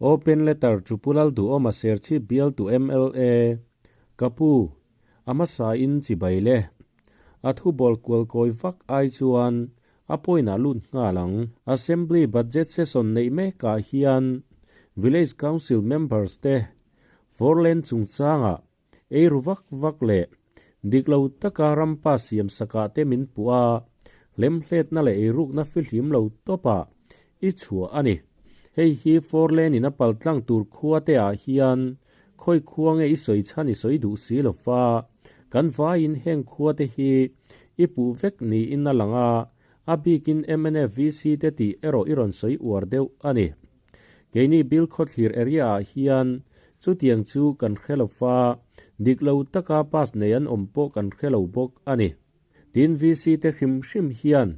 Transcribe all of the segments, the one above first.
Open letter to Pu Lalduhawma Serchhip bialtu mla, Ka pu, a hmasa in chibai le. A thu bawl kual kawi vak ai chuan a point ah lut nghal ang. Assembly budget session neih mekah hian Village Council members te Foreland chungchangah Ei ru vak vak leh dik lo taka rampa siam sakah te min puh a, hlemhletna leh eirukna fihlim lo tawpah i chhuah a ni. Hei hi Four Lane in a paltlang tur khua te ah hian khawi khua nge i sawi chhan i sawi duh si lo fa, kan vaiin heng khua te hi i puh vek niin a lang a, a bikin mnf VC te tih erawh i rawn sawi uar deuh a ni. Keini Bilkhawthlir area ah hian chutiang chu kan hre lo fa, dik lo taka pass nei an awm pawh kan hre lo bawk a ni. Tin VC te hrim hrim hian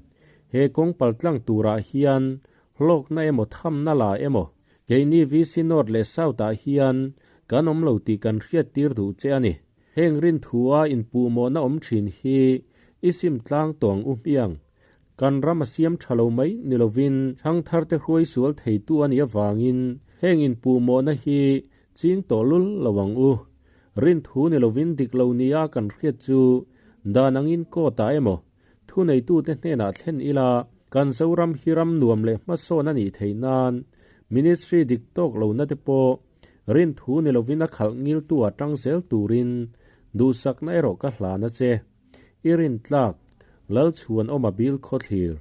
he kawng paltlang turah hian hlawkna emaw thamna la emaw keini VC North leh South ah hian kan awm lo tih kan hriattir duh che a ni. Heng rinthua inpuhmawhna awm thin hi i sim tlang tawng u hmiang. Kan ram a siam tha lo mai ni lovin thangtharte hruai sual theitu a nih avangin heng inpuhmawhna hi ching tawh lul lo ang u. Rinthu ni lovin dik lo nia kan hriat chu dan angin court ah emaw thuneitute hnenah thlen ila kan Zoram hi ram nuam leh hmasawn a nih theih nan Ministry dik tawk lohna te pawh rinthu ni lovin a khalh ngiltu ah tang zel turin duhsakna erawh ka hlan a che. I rintlak, Lalchhuanawma bil khawthlir.